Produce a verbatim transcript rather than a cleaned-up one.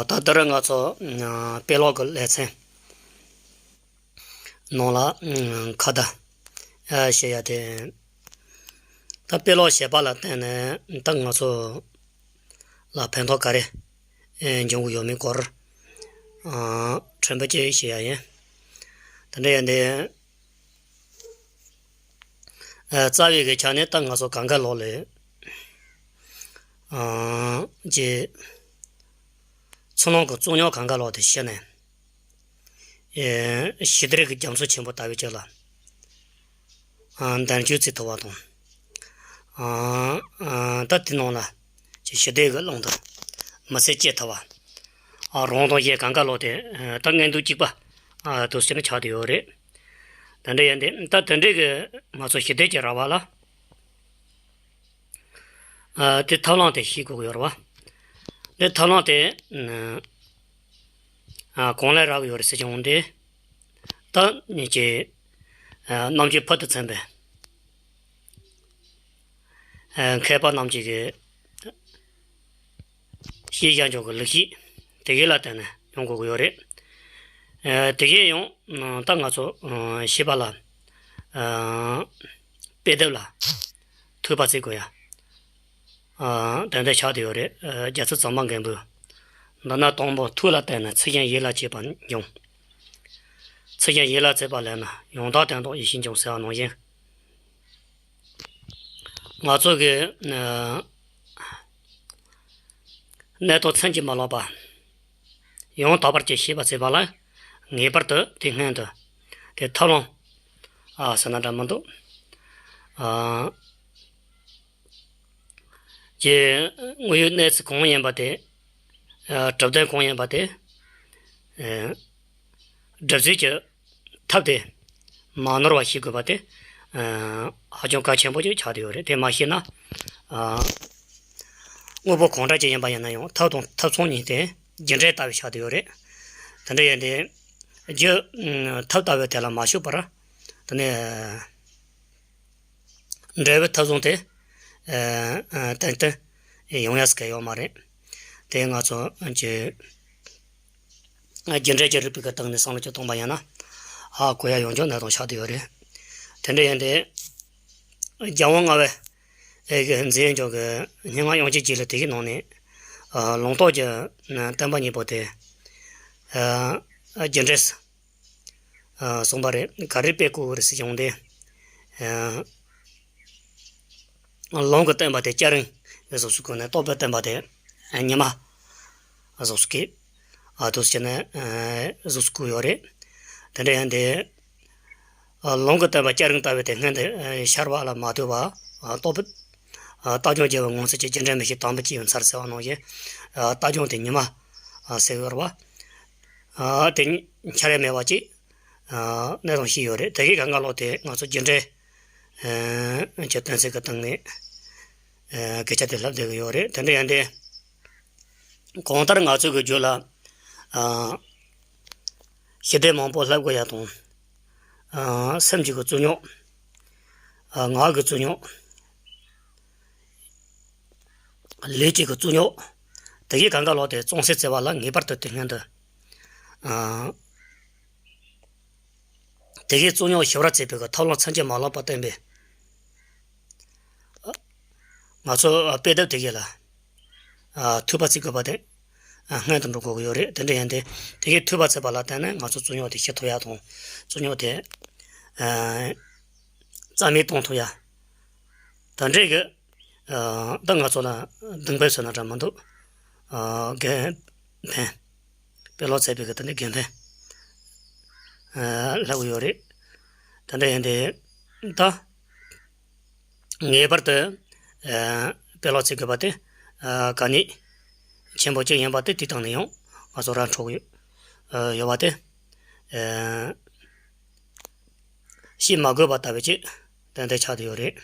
ད་ལྟ་ར་ང་ཚོ་ཨ་དཔེ་ཀློག་གི་ལེ་ཚན་ནང་ལ་ཨ་ཁ་བརྡ་ཨ་བཤད་ཡ་དེ། ད་དཔེ་ཀློག་བྱེད་པ་ལ་བརྟེན་ནས་ད་ང་ཚོ་ལ་ཕན་ཐོགས་ག་རེ་ཨེ་འབྱུང་གི་ཡོད་མེད་སྐོར་ཨ་ཕྲན་བུ་ཅིག་བཤད་ཡ་ཡིན། དེ་འདྲ་ཡིན་དེ། ཨ་རྩ་བའི་གི་ཆ་ནས་ད་ང་ཚོ་གང་ག་ལོག་ལས་ཨ་ཀྱི་ཚུར་ནང་གི་རྩོད་རྙོག་གང་ག་ལོག་དེ་ཤེས་ནས་ཨེ་ཞི་བདེ་གི་རྒྱ་མཚོ་ཆེན་པོ་ལྟ་བུའི་ཅིག་ལ་ཨ་འདམ་སྐྱོད་བྱེད་ཐུབ་པ་དང་། ཨ་ཨ་ད་དེ་ནང་ལ་ཀྱི་ཞི་བདེ་གི་རླུང་དུ་མི་ཚེ་སྐྱེལ་ཐུབ་པ། ཨ་རང་དང་གཞན་གང་ག་ལོག་དེ་ཨ་ད་མངོན་འདོད་གཅིག་པ་ཨ་དུ་ཟེར་ནས་ཆགས་བསྡད་ཡོད་རེད། དེ་འདྲ་ཡིན་དེ་ད་དེ་འདྲའི་གི་ང་ཚོ་ཞི་བདེ་ཀྱི་ར་བ་ལ་ཨ་དེ་ཐབས་ལམ་དེ་ཤེས་དགོས་ཀྱི་ཡོད་རེད་བ། དེ་ཐབས་ལམ་དེ་ཨ་གང་ལས་རག་གི་ཡོད་རེད་ཟེར་གྱི་འོང་དེ། ད་ཉིད་ཀྱི་ཨ་རྣམ་དཔྱོད་ཕུལ་དུ་ཚང་བའི་ཨ་མཁས་པ་རྣམས་ཀྱི་གི་ཤེས་བྱ་འཇོག་གི་ལུགས་ཤིག་དེ་གའི་ལ་བརྟེན་ནས་ཡོང་དགོས་ཀྱི་ཡོད་རེད། ཨ་དེ་གའི་ཡང་ཨ་ད་ང་ཚོ་ཨ་ཤེས་པ་ལ་ཨ་དཔེ་དེབ་ལ་ཐོས་པ་བྱེད་དགོས་ཡ་ཨ་དེ་འདྲ་ཆགས་བསྡད་ཡོད་རེད། ཨ་རྒྱལ་སྲས་གཙང་པ་མགོན་པོའི་འདི་ན་དང་པོ་ཐོས་ལ་བརྟེན་ནས་ཚིག་ཀྱང་ཡིད་ལ་བྱེད་པ་འབྱུང་། ཚིག་ཀྱང་ཡིད་ལ་བྱེད་པ་ལེན་ན་ཡང་དག་དོན་དམ་ཡིད་བཞིན་འབྱུང་ཟེར་བ་ནང་བཞིན། ང་ཚོ་གི་ཨ་གནས་སྟངས་ཚིམ་གྱིས་མ་ལོག་པ། ཡང་དག་པར་གྱི་ཤེས་པ་བྱེད་པ་ལ་ངེས་པར་དུ་དེ་སྔོན་དུ་དེ་ཐབས་ལམ་ཨ་ཟེར་ན་འདྲ་མི་འདུག་ཨ་ཀྱི་དངོས་ཡོད་གནས་ཚུལ་གང་ཡིན་པ་དེ་ཨ་གྲུབ་དོན་གང་ཡིན་པ་དེ་ཨ་སྒྲུབ་བྱེད་ཀྱི་ཐབས་དེ་མ་ནོར་བ་ཤེས་དགོས་པ་དེ་ཨ་ཧ་ཅང་གལ་ཆེན་པོ་ཅིག་ཆགས་བསྡད་ཡོད་རེད། དེ་མ་ཤེས་ན་ཨ་དངོས་པོ་གང་འདྲ་ཅིག་ཡིན་པ་ཡིན་ན་ཡང་ཐབས་དང་ཐབས་མཚུངས་གཉིས་དེ་རྒྱུ་འབྲས་ལྟ་བུ་ཆགས་བསྡད་ཡོད་རེད། དེ་འདྲ་ཡིན་དེ་རྒྱུ་ཨ་ཐབས་ལྟ་བུ་དེ་ལ་མ་ཞུགས་པར་དེ་ནས་འབྲས་བུ་ཐབས་བཟུང་དེ་ཨ་ཨ་ཏན་ཏན་ཡོང་ཡ་ཟེར་མཁན་ཡོད་མ་རེད། དེ་ང་ཚོ་ཀྱི་རྒྱུ་འབྲས་ཀྱི་རིགས་པའི་སྟེང་ནས་བསམ་བློ་ཅིག་གཏོང་པ་ཡིན་ན་ཧ་གོ་ཡ་ཡོང་རྒྱུ་གནད་དོན་ཆགས་བསྡད་ཡོད་རེད། དེ་འདྲ་ཡིན་དེ་རྒྱལ་དབང་ལྔ་པའི་མཛད་འཇོག་གི་སྙན་ངག་དབྱངས་ཅན་གྱི་ལས་དེ་གའི་ནང་ནས་ཨ་ལུང་རྟོགས་ཀྱི་བསྟན་པ་གཉིས་པོ་དེ་ཨ་རྒྱུ་འབྲས་ཨ་གསུངས་པ་རེད། ག་རེ་དཔེ་བཀོད་རེད་ཟེར་བྱུང་སྟེ། ཨ་ལུང་གི་བསྟན་པ་དེ་སྐྱ་རེངས་གཟུགས་སུ་བཀོད་ནས་རྟོགས་པའི་བསྟན་པ་དེ་ཉི་མ་གཟུགས་སུ་བཀོད། ཨ་དུས་བྱས་ནས་ཨ་གཟུགས་སུ་བཀོད་ཡོད་རེད། དེ་འདྲ་ཡིན་ཏེ། ཨ་ལུང་གི་བསྟན་པ་སྐྱ་རེངས་ལྟ་བུའི་དེ་སྔོན་དུ་ཨ་ཤར་བ་ལ་མ་ལྟོས་པ་ཨ་རྟོགས་པའི་ཨ་ལྟ་སྦྱོང་བྱས་པའི་ངང་ཚུལ་གྱི་རྒྱུ་འབྲས་མི་ཤེས་དང་པོ་སྐྱེས་ཡོད་མཚར་ཟེར་བ་ནང་བཞིན། ཨ་ལྟ་སྦྱོང་དེ་ཉི་མ་ཨ་ཟེར་ཡོད་རེད་བ། ཨ་དེ་འཆར་ཡ་མེད་པ་ཅིག་ཨ་གནས་སྟངས་ཤིག་ཡོད་རེད། དེ་གའི་གང་ག་ལོག་དེ་ང་ཚོ་རྒྱུ་འབྲས་ཨ་ཀྱི་དོན་ཚན་གྱི་སྟེང་ནས་ཨ་སྐད་ཆ་དེ་ལྷབ་བསྡད་ཀྱི་ཡོད་རེད། དེ་འདྲ་ཡིན་ཏེ། གང་ལྟར་ང་ཚོ་གི་རྒྱུད་ལ་ཨ་ཞི་བདེ་མང་པོ་ལྷབ་དགོས་ཡ་དང་། ཨ་སེམས་ཀྱི་གི་རྩོད་རྙོག་ཨ་ངག་གི་རྩོད་རྙོག་ལས་ཀྱི་གི་རྩོད་རྙོག་དེ་གའི་གང་ག་ལོག་དེ་གཙང་སེལ་བྱེད་པ་ལ་ངེས་པར་དུ་དེ་སྔོན་དུ་ཨ་དེ་གའི་རྩོད་རྙོག་ཞི་བར་བྱེད་པའི་གི་ཐབས་ལམ་ཚིམ་གྱིས་མ་ལོག་པ་བསྟན་པས། ང་ཚོ་ཨ་དཔེ་དེབ་དེ་གའི་ལ་ཨ་ཐོས་པ་བྱེད་དགོས་པ་དེ་ཨ་སྔོན་དུ་འགྲོ་དགོས་ཀྱི་ཡོད་རེད། དེ་འདྲ་ཡིན་ཏེ་དེ་གའི་ཐོས་པ་བྱེད་པ་ལ་བརྟེན་ནས་ང་ཚོ་རྩོད་རྙོག་དེ་ཞི་ཐུབ་ཡ་དང་རྩོད་རྙོག་དེ་ཨ་རྩ་མེད་གཏོང་ཐུབ་ཡ། དེ་འདྲའི་གི་ཨ་ད་ང་ཚོ་ལ་གདེང་འཕེན་ཟེར་ན་འདྲ་མི་འདུག་ཨ་དགེ་ཕན། དཔེ་ཀློག་བྱས་པའི་གི་དེ་འདྲའི་དགེ་ཕན་ཨ་ལྷག་གི་ཡོད་རེད། དེ་འདྲ་ཡིན་ཏེ་ད་ངེས་པར་དུ་ཨ་དཔེ་ཀློག་བྱེད་དགོས་པ་དེ་ཨ་གལ་གནད་ཆེན་པོ་གཅིག་ཡིན་པ་དེ་དེའི་སྟེང་ནས་ཡང་ང་ཚོ་ར་འཕྲོད་ཀྱི་ཡོད་ཨ་ཡོད་པ་དེ་ཨ་བཤད་མ་དགོས་པ་ལྟ་བུ་ཅིག་ཏན་ཏན་ཆགས་བསྡད་ཡོད་རེད།